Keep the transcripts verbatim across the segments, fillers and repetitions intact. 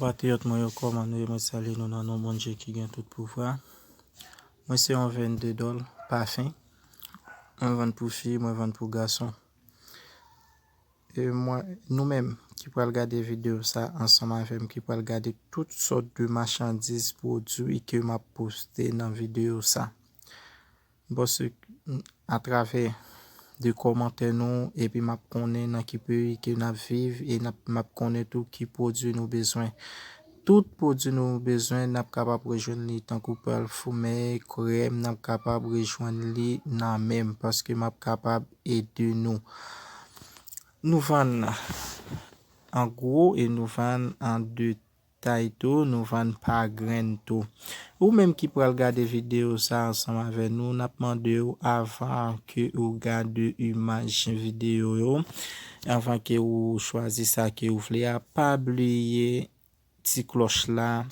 Patriyòt mwen yo, kòman nou ye? Mwen salye nou nan non Bondye ki gen tout pouvwa. Mwen se yon venn de dòl pafen. Mwen vann pou fi, mwen vann pou gason. E mwen, nou menm ki pral gade videyo sa ansanm avè m, ki pral gade tout sòt de machandiz, pwodui ke m ap poste nan videyo sa. Paske atravè de kòmantè nou, epi m ap konnen nan ki peyi ke n ap viv, e n ap, m ap konnen tou ki pwodui nou bezwen. Tout pwodui nou bezwen, n ap kapab rejwenn li tankou pèfime, krèm, n ap kapab rejwenn li nan men m, paske m ap kapab ede nou. Nou vann an gwo e nou vann an detay tou, nou vann pa grenn tou. Ou menm ki pral gade videyo sa ansanm avè nou, n ap mande w avan ke ou gade imaj videyo yo, avan ke ou chwazi sa ke ou vle a, pa bliye ti klòch la,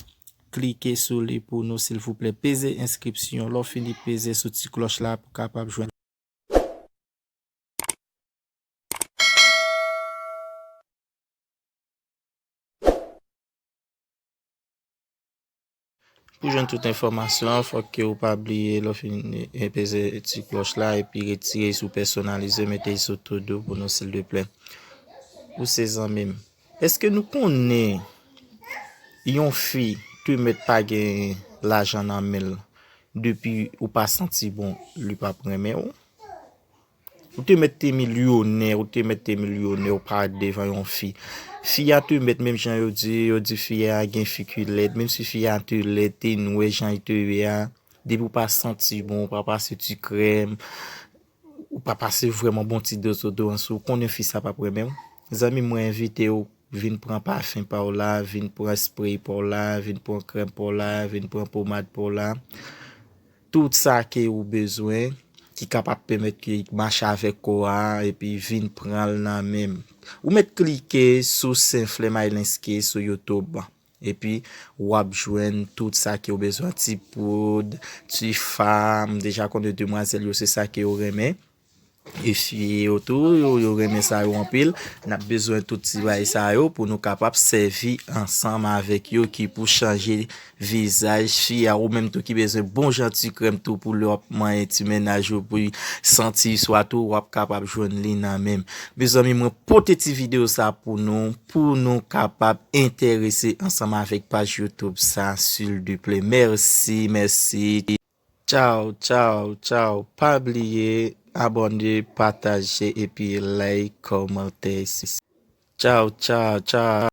klike sou li pou nou silvouplè. Peze enskripsyon, lè w fini peze sou ti klòch la pou kapab jwenn. Pou jwenn tout enfòmasyon, fòk ke ou pa bliye lè w fin, e, peze ti klòch la epi retire sou pèsonalize, mete sou todo pou nou silvouplè. Ou se zanmi m. Èske nou konnen yon fi te mèt pa gen lajan nan men l, depi ou pa santi bon, li p ap renmen w? Ou te mèt te milyonè, ou te mèt te milyonè, ou parèt devan yon fi. Fi a te mèt, menm jan yo di, yo di fi a gen fi ki lèd, menm si fi a te lèd, te nwè jan li te ye a, depi ou pa santi bon, ou pa pase ti krèm, ou pa pase vrèman bon ti dozodorans, ou konnen fi sa p ap renmen w. Zanmi, mwen envite w, vin pran pafen pa w la, vin pran spray pa w la, vin pran krèm pa w la, vin pran pomad pa w la. Tout sa ke ou bezwen ki kapab pèmèt ke mache avèk kò a, epi vin pran l nan men m. Ou mèt klike sou Saint Flem Island Ski sou YouTube. Epi w ap jwenn tout sa ke ou bezwen, ti poud, ti fa, m deja konnen demwazèl yo se sa ke yo renmen. E fi yo tou, yo, yo renmen sa yo anpil. N ap bezwen tout ti bagay sa yo pou nou kapab sèvi ansanm avèk yo ki pou chanje vizaj fi a, ou menm tou ki bezwen bon jan ti krèm tou pou lè w ap manyen ti mennaj ou pou l santi swa tou, w ap kapab jwenn li nan men m. Mezanmi, mwen pote ti videyo sa pou nou, pou nou kapab enterese ansanm avèk paj YouTube sa, silvouplè. Mèsi, mèsi. Tchaw, tchaw, tchaw. Pa bliye abòne, pataje epi like, kòmante. Tchaw, tchaw, tchaw.